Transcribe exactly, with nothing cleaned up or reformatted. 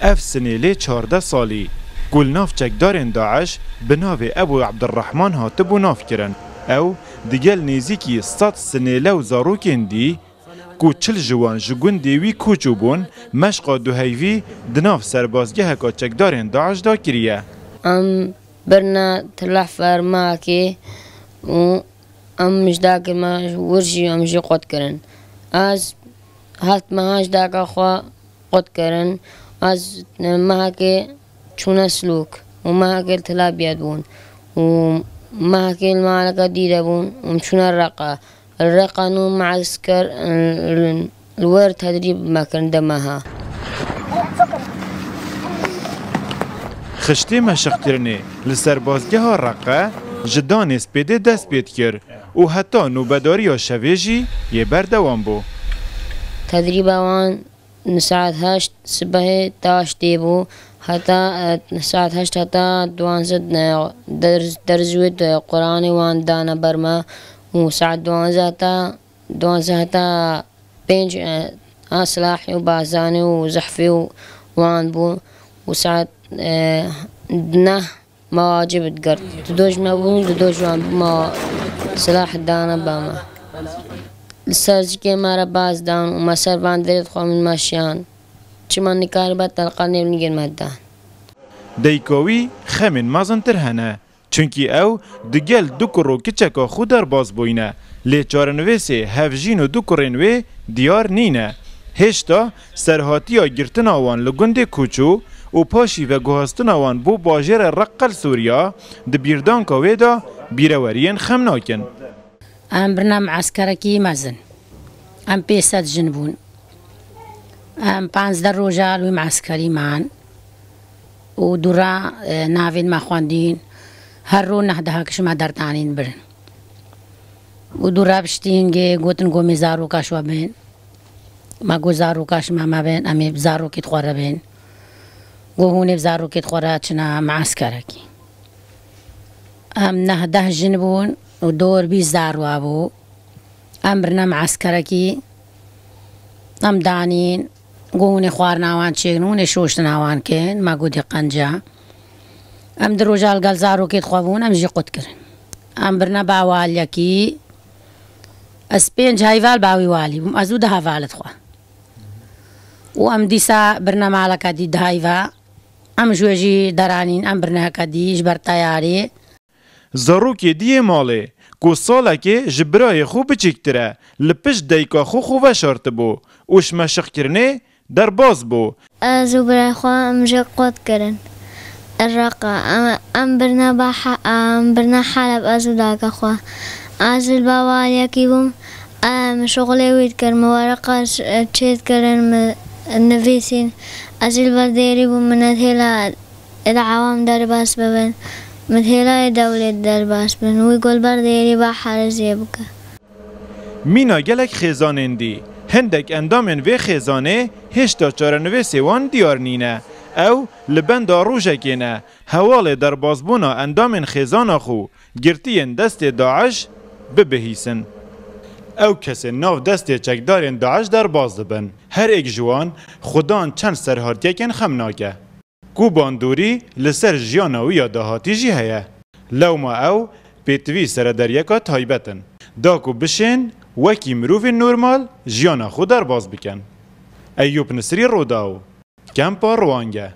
Ev sinêlê çardeh salî, ku li nav çekdarên DAIŞ bi navê Ebû Ebdirrehman hatibû navkirin. Ew digel nêzîkî sed sinêle û zarokên dî, ku çil ji wan ji gundê wî koçû bûn, meşqa duheyvî di nav serbazgeheka çekdarên DAIŞ de kiriye. Em birine tila fermakê û em ji dagê me wir jî em jî qut kirin. Ez hatime han ji daga xwe qut kirin. Ez mehekê çûne Silûk û mehekê li Tila Biyad bûn û mehekê li maleke dî de bûn û em çûne Reqa. Li Reqa nû mesker, li wir tedrîb me kirin de meha. Xiştê meşqkirinê li serbazgeha Reqe ji danê spêdê dest pê dikir û heta nûbedariya şevê jî yê berdewam bû. Tedrîba wan li saet heşt sibehê taş tê bû, heta, e, saet heşt heta duwanzeh, e, derz-, derzûyê, e, Quranê wan dane ber me û saet duwanzeh heta, duwanzeh heta pênc, e, a silahê û bazanê û zehfê û wan bû û saet, e, neh me wacib digirt. Dido ji me bûn, dido ji wan bû, me silah dane ba me. Li ser zikê me re baz dan û me ser van derê dixwe min meşiyan. Çima nikaribe telqa nêv nigên me dan. Dayika wî xemên mezintir hene. Çunkî ew digel du kur û kiçeka xwe derbas bûyne. Lê çarenivêsê hevjîn û du kurên wê diyar nîne. Hêşta serhatiya girtina wan li gundê Koçû û paşî veguhastina wan bo bajêrê Reqqa li Sûriya di bîrdanka wê de bîreweriyên xem nakin. Em birina me'eskerekî mezin. Em pênc sed jin bûn. Em panzdeh roja li wî me'eskerî man. û dûra, e, navên me xwendîn. Her ro neh deha kişî me derdanîn birin. Û dûra piştî hingê gotin ku em ê zaroka ji we bên. Me got zaroka ji me mebên, em ê bi zarokê xwe re bên. Got hûn ê bi zarokê xwe re çine me'eskerekî. Em neh deh jin bûn û dor bîst zarwa bû. Em birine me'eskerekî, em danîn, got hûn ê xwarina wan çêkin, hûn ê şoştina wan kin, me got dê qenca. Em di roja li gel zarokê xwe bûn, em jî qut kirin. Em birine ba waliyekî, ez pênc heyval ba wî walî bûm, ez û du hevalê xwe. Û em dîsa birine maleke dî di heyva, em ji wê jî deranîn, em birine heke dî ji ber teyarê. Zarokê dî yê malê, ku salekê ji birayê xwe biçîktir e, li pişt dayika xwe xwe veşartibû û ji meşqkirinê derbas bû. Ez û birayê xwe em jê qut kirin. Reqa, em, em birine ba he-, em birine Heleb, ez û dayika xwe. Ez li ba waliyekî bûm, em şixulê wî dikir, min wereqa ç-, çêdikirin, min nivîsîn. Ez ê li ber dêrî bûm, min nehêla ê di awam derbas bibin, min hêlayê dewlêt derbas bin, wî got li ber dêrî ba herêzê bike. Mîna gelek xêzanên dî, hindek endamên vê xêzanê hêşta çarenivêsê wan diyar nîne. Ew li benda rojekê ne, hewalê derbasbûna endamên xêzana xwe girtiyên destê DAIŞ bibihîsin. Ew kesên nav destê çekdarên DAIŞ derbas dibin. Her êk ji wan xudan çend serhatiyekên xemnake. Ku bandorî li ser jiyana wî ya dahatî jî heye. Lewma ew pêtivî serederiyeka taybet in. Da ku bişên wekî mirovên normal jiyana xwe derbas bikin. Eyûp Nisrî, Rodaw, Kempa Rwange.